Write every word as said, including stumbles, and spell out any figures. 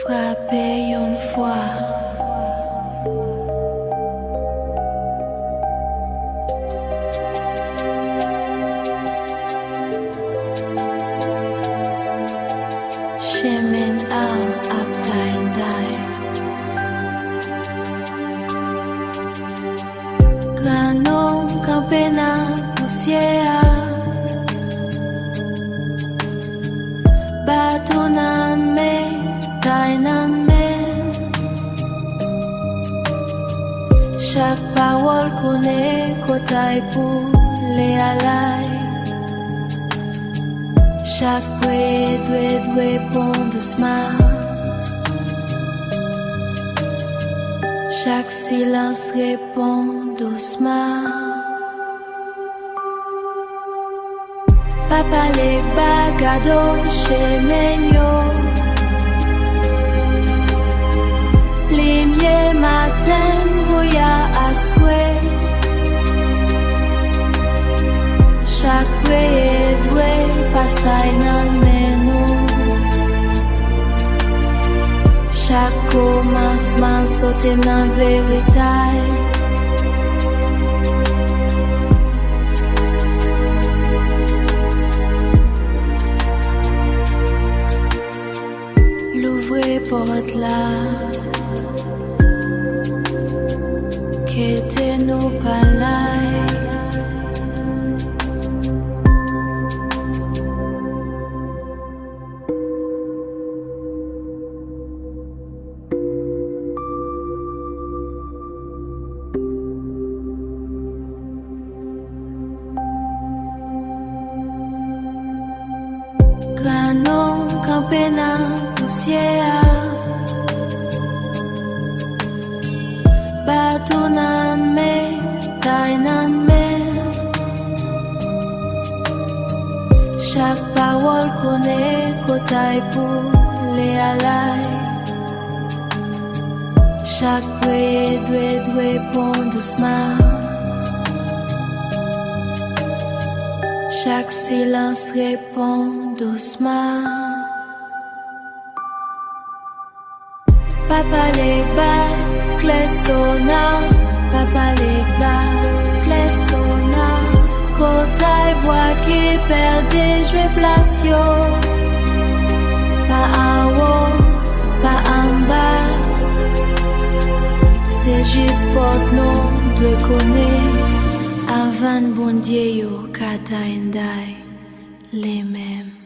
Frape yon fwa. Chemen an ap tayday. Grann nonm kanpe nan pousyè a. Baton nan men, tay nan men. Chak pawòl konnen kotay pou l ale. Chak priyè dwe reponn dousman. Chak silans reponn dousman. Pa pale ba gado chemen yo. Limyè maten, bwouya aswè. Chak priyè dwe pasay nan men nou. Chak kòmansman sote nan verite. Louvri pòt la. Kite nou pale. Grann nonm kanpe nan pousyè a. Baton nan men, tay nan men. Chak pawòl konnen kotay pou l ale. Chak priyè dwe reponn dousman. Chak silans reponn dousman. Pa pale ba klè sona, pa pale ba klè sona. Kotay vwa ki pèdi jwe plas yo. Pa anwo, pa anba. Se jis pòt nou dwe konnen. Avan Bondye yo ka tayday li menm.